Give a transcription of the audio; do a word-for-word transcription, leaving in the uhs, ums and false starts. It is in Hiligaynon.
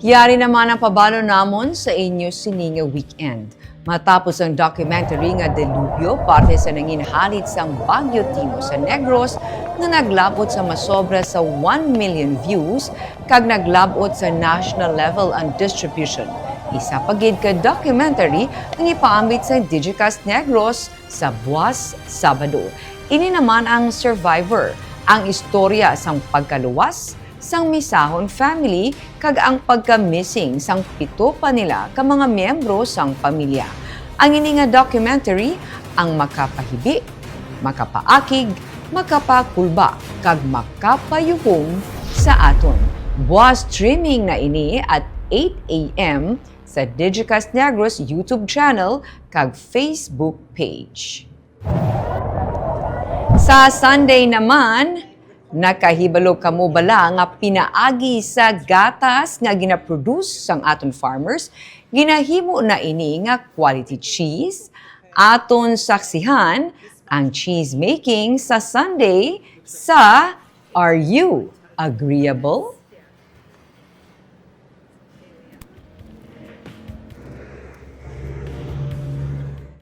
Yari naman ang pabalo namon sa inyo sini nga weekend. Matapos ang documentary nga Delubyo, parte sa nanginhalit sang Bagyo Timo sa Negros, nga naglabot sa masobra sa one million views kag naglabot sa national level ang distribution. Isa pa gid ka documentary ang ipaambit sa Digicast Negros sa buas Sabado. Ini naman ang Survivor, ang istorya sang pagkaluwas sang Misahon family kag ang pagka-missing sang pito pa nila ka mga miyembro sang pamilya. Ang ini nga documentary ang makapahibi, makapaakig, makapakulba, kag makapayuhom sa aton. Buas streaming na ini at eight a.m. sa Digicast Negros YouTube channel kag Facebook page. Sa Sunday naman, nakahibalo kamo bala nga pinaagi sa gatas nga ginaproduce sang aton farmers, ginahimo na ini nga quality cheese? Aton saksihan ang cheese making sa Sunday sa Are You Agreeable?